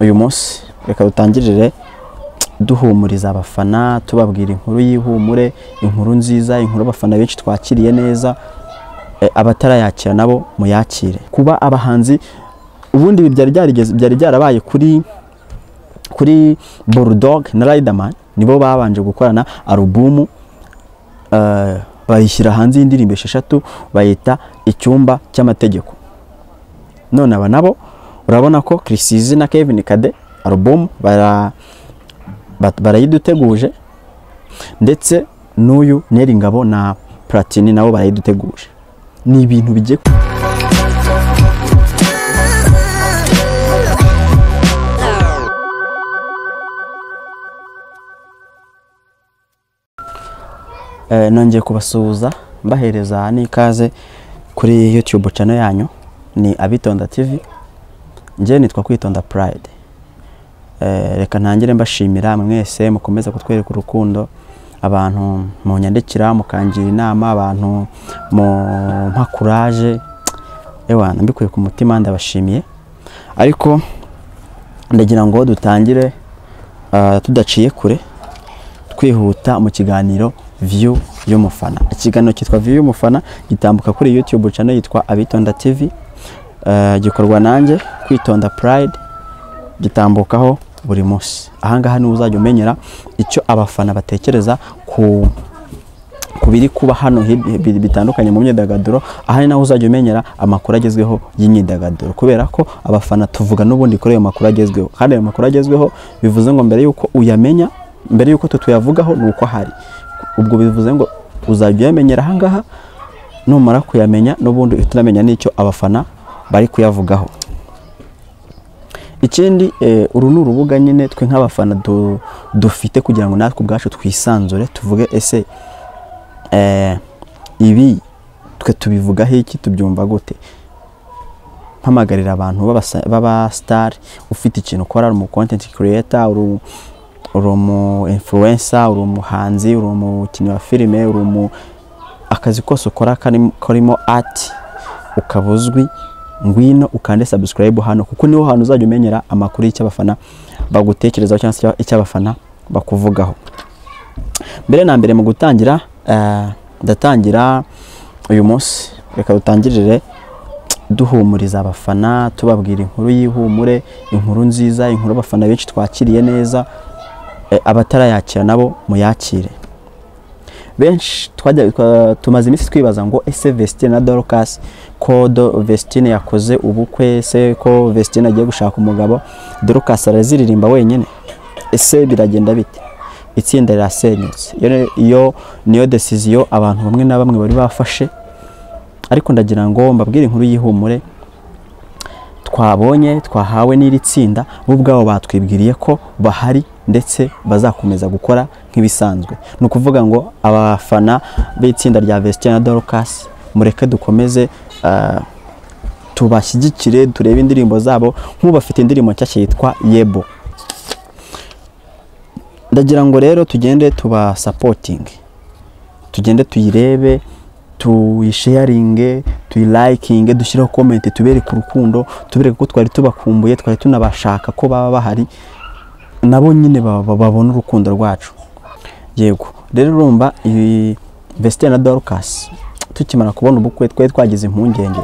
Uyu munsi reka dutangirire duhumuriza abafana, tubabwira inkuru y'ihumure, inkuru nziza, inkuru abafana benshi twakiriye neza. Abatarayakira nabo muyakire. Kuba abahanzi ubundi byari byarabaye kuri Bulldog na Riderman, nibo babanje gukorana alubumu, bayishyira hanze y'indirimbo 6 bayita Icyumba cy'Amategeko. None aba nabo urabona ko Chriss Eazy na Kevin Kade alubumu barayiduteguje, ndetse n'uyu Nel Ngabo na Platini nabo barayiduteguje. Ni ibintu bigiye. Nongeye kubasuhuza mbahereza n'ikaze kuri YouTube channel yanyu ni Abitonda TV. Nje nitwa Kwitonda Pride. Reka ntangire mbashimira mwese mukomeza kutwereka urukundo, abantu munyandikira mukangira inama, abantu mu mpa courage. Ewa mbikuye ku mutima ndabashimiye. Ariko ndagira ngo dutangire tudaciye kure, twihuta mu kiganiro View y'Umufana. Ikiganiro cyitwa View y'Umufana gitambuka kuri YouTube channel yitwa Abitonda TV. Gikorwa nanjye Kwitonda Pride, gitambukaho buri munsi. Ahangaha ni uzajya umenyera icyo abafana batekereza ku biri kuba hano bitandukanye mu myidagaduro. Aha ni naho uzajya umenyera amakuru agezweho y'imyidagaduro, kubera ko abafana tuvuga n'ubundi kuri ayo makuru agezweho. Kandi ayo makuru agezweho bivuze ngo mbere yuko uyamenya, mbere yuko tutuyavugaho nuko hari. Ubwo bivuze ngo uzajya uyamenyera ahangaha, numara kuyamenya n'ubundi utunamenya n'icyo abafana bari kuyavugaho. Ikindi, uru ni urubuga nyine twe nk'abafana dufite kugira ngo natwe ubwacu twisanzure, tuvuge ese ibi twe tubivugaho iki, tubyumva gute. Mpamagarira abantu baba star, ufite ikintu ukora, uri umu content creator, uri umu influencer, uri umuhanzi, uri umukinnyi wa filime, uri umu akazi kose ukora karimo art, ukaba uzwi, ngwino ukande subscribe hano, kuko niho hantu uzajya umenyera amakuru y'icyo abafana bagutekerezaho cyangwa se icyo abafana bakuvugaho. Mbere na mbere mu gutangira, ndatangira uyu munsi reka dutangirire duhumuriza abafana, tubabwira inkuru y'ihumure, inkuru nziza, inkuru abafana benshi twakiriye neza. Abatarayakira nabo muyakire. Benshi tumaze iminsi twibaza ngo ese Vestine na Dorcas, ko Vestine yakoze ubukwe, se ko Vestine agiye gushaka umugabo, Dorcas araziririmba wenyine, ese biragenda bite? Itsinda rirasenyutse. Iyo niyo decision abantu bamwe na bamwe bari bafashe. Ariko ndagira ngo mbabwire inkuru y'ihumure twabonye, twahawe n'iri tsinda, bo ubwabo batwibwiriye ko bahari ndetse bazakomeza gukora nk'ibisanzwe. Ni ukuvuga ngo abafana b'itsinda rya Vestine na Dorcas, mureke dukomeze tubashyigikire, turebe indirimbo zabo. Nk'ubu bafite indirimbo nshyashya yitwa Yebo. Ndagira ngo rero tugende tuba supporting, tugende tuyirebe, tuyisharinge, tuyilikinge, dushyireho comment, tubereke urukundo, tubereke ko twari tubakumbuye, twari tunabashaka ko baba bahari, nabo nyine babona urukundo rwacu. Yego rero urumva iyi Vestine na Dorcas tukimara kubona ubukwe twari twagize impungenge.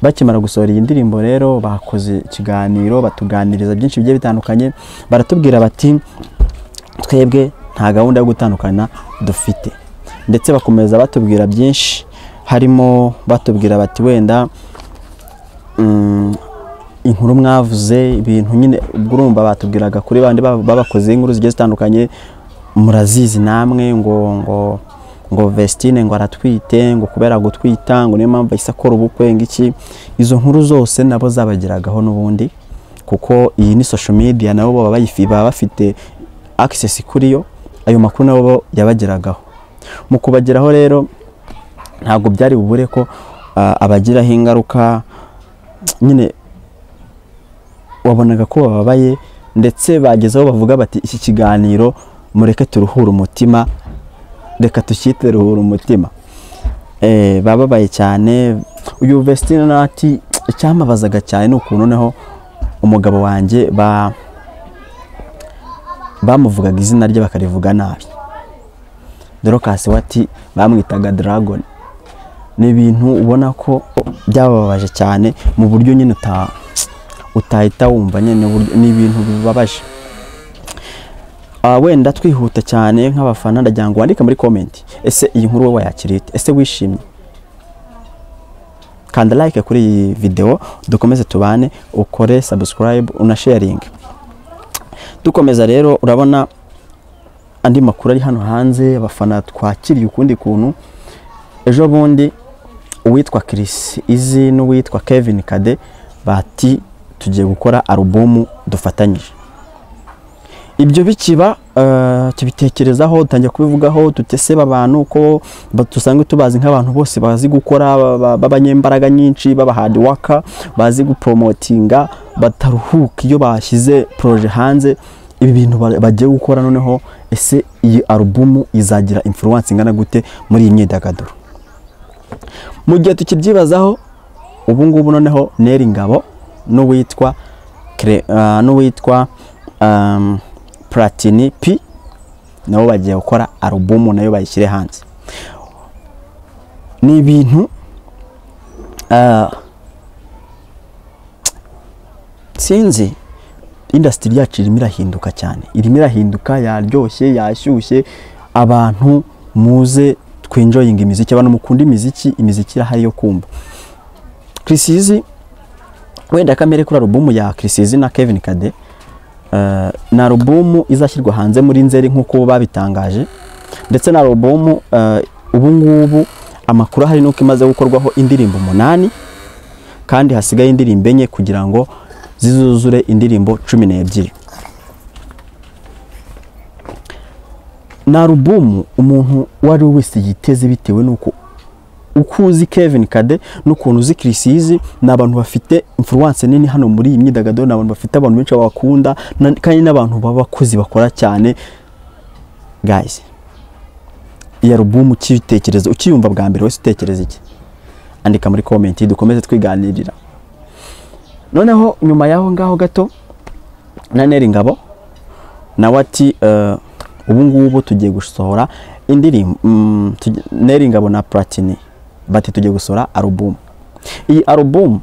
Bakimara gusohora iyi ndirimbo rero bakoze ikiganiro, batuganiriza byinshi bigiye bitandukanye, baratubwira bati twebwe nta gahunda yo gutandukana dufite. Ndetse bakomeza batubwira byinshi, harimo batubwira bati wenda inkuru mwavuze ibintu nyine, ubwo urumva batubwiraga kuri bandi babakoze inkuru zigiye zitandukanye, murazizi namwe, ngo Vestine ngo aratwite, ngo kubera gutwita ngo niyo mpamvu ahise akora ubukwe ngiki. Izo nkuru zose nabo zabageragaho n'ubundi, kuko iyi ni social media, nabo baba bafite access kuri yo, ayo makuru nabo yabageragaho. Mu kubageraho rero ntabwo byari bubure ko abagiraho ingaruka nyine, wabonaga ko bababaye, ndetse bagezeho bavuga bati iki kiganiro mureke turuhure umutima, reka tucyite ruhura umutima. Bababaye cyane. Uyu Vestine ati icyambabazaga cyane ni ukuntu noneho Umugabo wanjye bamuvugaga izina rye bakarivuga nabi. Dorcas we ati bamwitaga Dragon. Ni ibintu ubona ko byababaje cyane mu buryo nyine utahita wumva nyine, ni ibintu bibabaje. Wenda twihuta cyane nk'abafana, ndagira ngo wandike muri comment, ese iyi nkuru wowe wayakiriye ute? Ese wishimye? Kanda like kuri iyi video dukomeze tubane, ukore subscribe unasharing. Dukomeza rero, urabona andi makuru ari hano hanze, abafana twakiriye ukundi kuntu. Ejo bundi uwitwa Chris Easy n'uwitwa Kevin Kade bati tugiye gukora alubumu dufatanyije. Ibyo bikiba tubitekerezaho, dutangira kubivugaho, tuteseba abantu ko dusanzwe tubazi nk'abantu bose bazi gukora, b'abanyembaraga nyinshi, baba hard worker, bazi gupromotinga, bataruhuka iyo bashyize projet hanze. Ibi bintu bagiye gukora noneho, ese iyi alubumu izagira influence ingana gute muri iyi myidagaduro? Mu gihe tukibyibazaho, ubu ngubu noneho Nel Ngabo n'uwitwa Platini P nabo bagiye gukora alubumu, nayo bayishyire hanze. Ni ibintu sinzi, industry yacu irimo irahinduka cyane, irimo irahinduka, yaryoshye, yashyushye. Abantu muze twenjoyinga imiziki, abantu mukunda imiziki, imiziki irahari yo kumva. Chris Easy, wenda kamere kuri alubumu ya Chris Easy na Kevin Kade, ni alubumu izashyirwa hanze muri Nzeri nk'uko babitangaje, ndetse na alubumu ubu ngubu amakuru ahari nuko imaze gukorwaho indirimbo 8, kandi hasigaye indirimbo 4 kugira ngo zizuzure indirimbo 12. Na alubumu umuntu uwo ari we wese yiteze, bitewe nuko uko uzi Kevin Kade n'ukuntu uzi Chris Easy, ni abantu bafite influence nini hano muri iyi myidagaduro, ni abantu bafite abantu benshi babakunda, kandi n'abantu b'abakozi bakora cyane. Guys, iyi alubumu ukiyitekereza, ukiyumva bwa mbere wese utekereza iki? Andika muri comment dukomeze twiganirira. Noneho nyuma yaho ngaho gato na Nel Ngabo nawe ati ubu ngubu tugiye gusohora indirimbo. Nel Ngabo na Platini bati tugiye gusohora alubumu. Iyi alubumu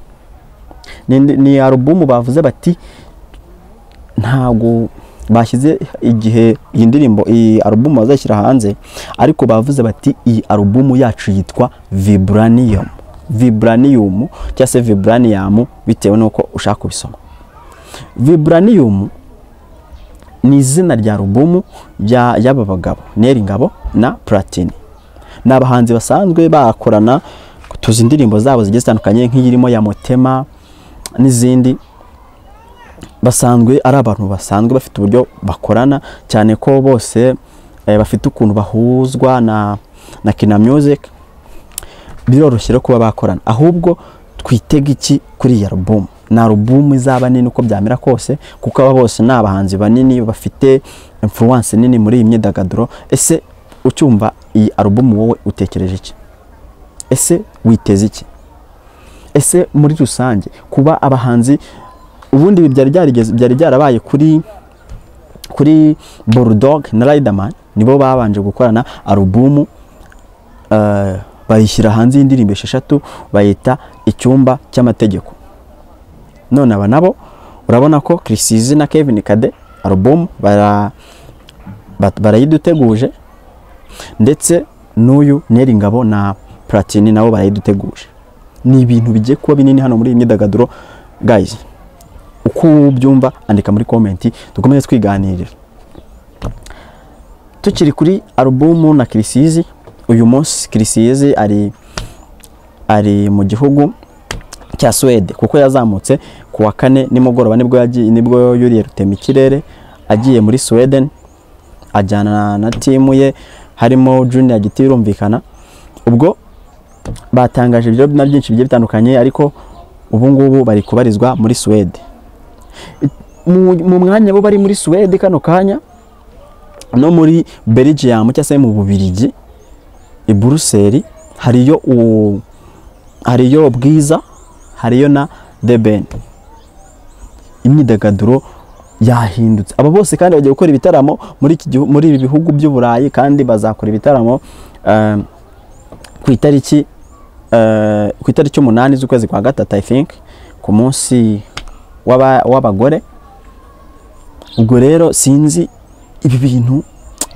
ni alubumu bavuze bati ntago bashyize igihe iyi ndirimbo, iyi alubumu bazashyira hanze, ariko bavuze bati iyi alubumu yacu yitwa Vibranium. Vibranium cyangwa se Vibranium bitewe nuko ushaka kubisoma. Vibranium ni izina rya alubumu y'aba bagabo Nel Ngabo na Platini. Ni abahanzi basanzwe bakorana, tuzi indirimbo zabo zigiye zitandukanye nk'iyirimo ya Motema n'izindi. Basanzwe ari abantu basanzwe bafite uburyo bakorana cyane, ko bose bafite ukuntu bahuzwa na Kina Music, biroroshye kuba bakorana. Ahubwo twitega iki kuri iyi alubumu? Ni alubumu izaba nini uko byamera kose, kuko aba bose ni abahanzi banini bafite influence nini muri iyi myidagaduro. Ese ucyumva iyi alubumu wowe utekereje iki? Ese witeze iki? Ese muri rusange kuba abahanzi ubundi ibi byari byarabaye kuri Bulldog na Riderman, nibo babanje gukorana alubumu, bayishyira hanze y'indirimbo 6 bayita Icyumba cy'Amategeko. None aba nabo urabona ko Chris Easy na Kevin Kade alubumu barayiduteguje, ndetse n'uyu Nel Ngabo na Platini nabo barayiduteguje. Ni ibintu bigiye kuba binini hano muri iyi myidagaduro. Guys, uko ubyumva andika muri comment dukomeze twiganirira. Tukiri kuri alubumu na Chris Easy, uyu munsi Chris Easy ari mu gihugu cya Swede, kuko yazamutse ku wa kane nimugoroba, nibwo yuriye rutemikirere agiye muri Sweden, ajyana na timu ye harimo Junior Giti, birumvikana. Ubwo batangaje ibyo na byinshi bigiye bitandukanye, ariko ubu ngubu bari kubarizwa muri Swede. Mu mwanya bo bari muri Swede kano kanya, no muri Belgium cyangwa se mu Bubiligi i Bruxelles hariyo Bwiza, hariyo na The Ben. Imyidagaduro yahindutse. Aba bose kandi bagiye gukora ibitaramo muri iki gihu- muri ibi bihugu by'Uburayi, kandi bazakora ibitaramo ku itariki 8 z'ukwezi kwa gatatu, I think, ku munsi w'abagore. Ubwo rero sinzi ibi bintu,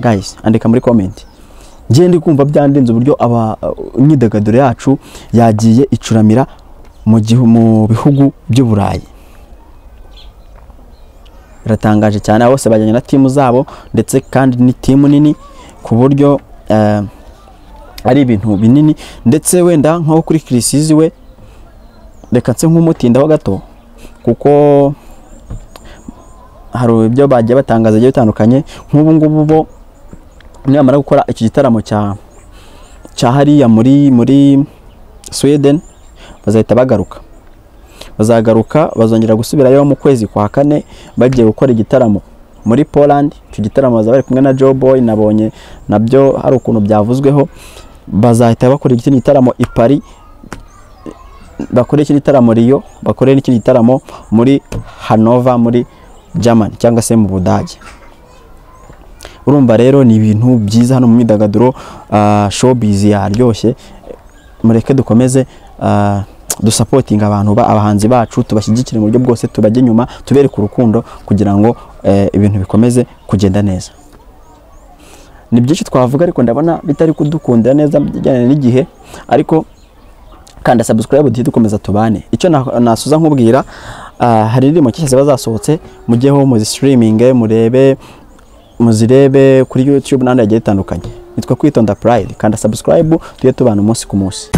guys, andika muri comment. Njye ndi kumva byandenze uburyo aba imyidagaduro yacu yagiye icuramira mu bihugu by'Uburayi. Biratangaje cyane. Abo bose bajyanye na team zabo, ndetse kandi ni team nini ku buryo ari ibintu binini. Ndetse wenda nko kuri Chriss Eazy we, reka nse nk'umutindaho gato, kuko hari ibyo bagiye batangaza bigiye bitandukanye. Nk'ubu ngubu bo nibamara gukora iki gitaramo cya hariya muri Sweden, bazahita bagaruka, bazagaruka, bazongera gusubirayo mu kwezi kwa kane bagiye gukora igitaramo muri Poland. Icyo gitaramo bazaba bari kumwe na Joe Boy, nabonye nabyo hari ukuntu byavuzweho. Bazahita bakora ikindi gitaramo i Paris, bakore ikindi gitaramo Rio, bakore n'ikindi gitaramo muri Hanover, muri Germany cyangwa se mu Budage. Urumva rero ni ibintu byiza hano mu myidagaduro, showbiz yaryoshye. Mureke dukomeze dusupportinga abantu abahanzi bacu, tubashyigikire mu buryo bwose, tubajye inyuma, tubereke urukundo kugira ngo ibintu bikomeze kugenda neza. Ni byinshi twavuga, ariko ndabona bitari kudukundira neza bijyanye n'igihe. Ariko kanda subscribe duhite dukomeza tubane. Icyo nasoza nkubwira, hari indirimbo nshyashya ziba zasohotse, mujyeho muzi streaming, murebe, muzirebe kuri YouTube n'ahandi hagiye hatandukanye. Nitwa Kwitonda Pride. Kanda subscribe tujye tubana umunsi ku munsi.